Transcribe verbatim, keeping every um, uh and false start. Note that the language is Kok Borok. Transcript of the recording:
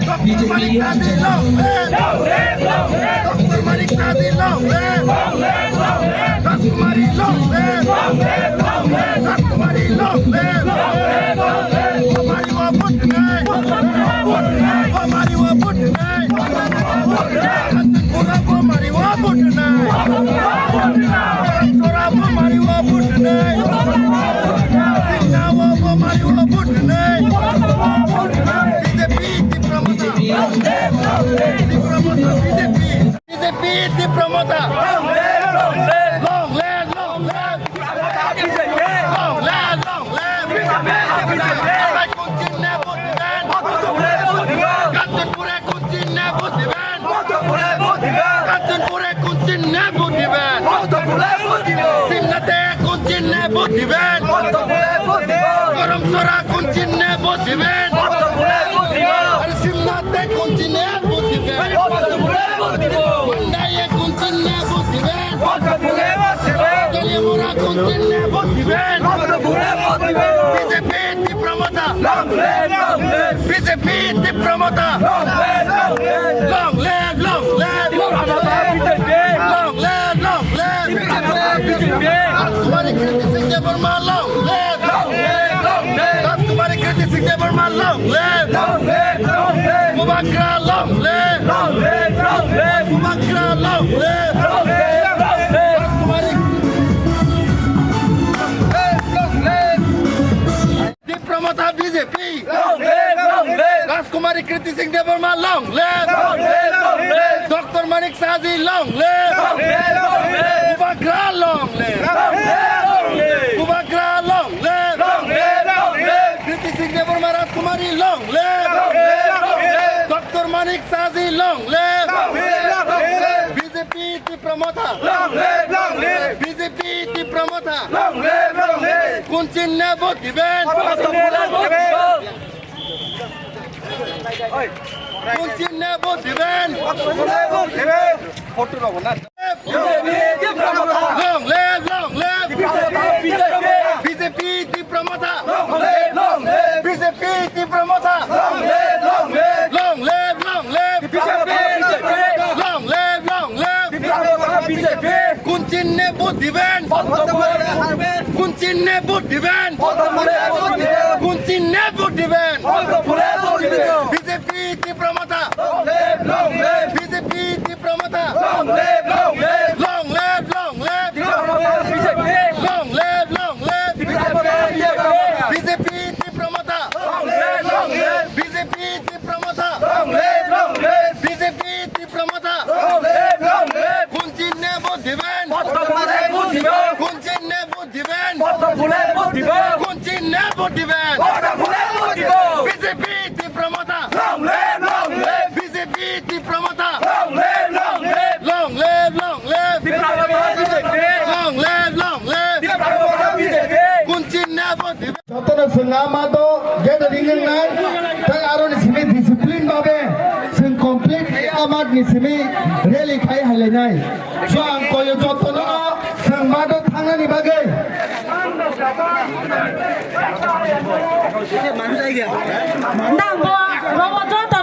Doctor Manik Sazi long live! Long live, long live! Doctor Manik Sazi long live! Long live, long live! Doctor Manik Sazi long live! Long live, long live! Doctor Manik long live! Long live, long live! Bomari wa vote nai! Bomari wa vote nai! Bomari wa vote nai! Kanchanpura bomari wa vote nai! Sora bomari wa vote nai! Singna wa bomari wa vote nai! B J P Tipra Motha! Tipra Motha B J P! B J P Tipra Motha! Long live, long live! Long live, long live! Long live, long live! Kanchanpura kun chinne vote diben? Kanchanpura kun chinne vote diben? Kanchanpura kun chinne vote diben? Simnate kun chinne vote diben? Garam Sora kun chinne vote diben? Are Simnate kun chinne vote diben? Mandaye kun chinne vote diben? Toliamura kun chinne vote diben? B J P Tipra Motha! Long live, long live! B J P Tipra Motha! Long live, long live! Long live, long live! Tipra Motha B J P! Long live, long live! Tipra Motha B J P! Rajkumari Kriti Singh Debbarma long live! Long live, long live! Rajkumari Kriti Singh Debbarma long live! Long live, long live! Bubagra long live! Long live, long live! Bubagra long live! Long live, long live! Rajkumari Tipra Motha B J P! Long live, long live! Rajkumari Kriti Singh Debbarma long live! Long live, long live! Doctor Manik Sazi long live! Long live, long live! Bubagra long live! Long live, long live! Bubagra long live! Long live, long live! Kriti Singh Debbarma Rajkumari long live! Long live, long live! Doctor Manik Sazi long live! Long live, long live! B J P Tipra Motha! Long live, long live! B J P Tipra Motha! Long live, long live! Kun chinne vote diben? Kun chinne vote diben? Photo rok na. B J P Tipra Motha! Long live, long live! B J P Tipra Motha! Long live, long live! B J P Tipra Motha! Long live, long live! Long live, long live! Long live, long live! Kun chinne vote diben? Kun chinne vote diben? Kun chinne vote diben? B J P Tipra Motha! Long live, long live! B J P Tipra Motha! Long live, long live! Long live, long live! Tipra Motha B J P! Long live, long live! Tipra Motha B J P! B J P Tipra Motha! Long live, long live! B J P Tipra Motha! Long live, long live! B J P Tipra Motha! Long live, long live! Kun chinne vote diben? Kun chinne vote diben? Kun chinne vote diben? B J P Tipra Motha! Long live, long live! B J P Tipra Motha! Long live, long live! Long live, long live! Tipra Motha B J P! Long live, long live! Tipra Motha B J P! Kun chinne vote diben? Jotono swngna ma do gathering wngnai, tei aroni simi discipline babe swng complete khe amat ni simi rally khai hailainai. So ang koyo jotono swngma do thangnani bagwi. Nang bo, rogo joto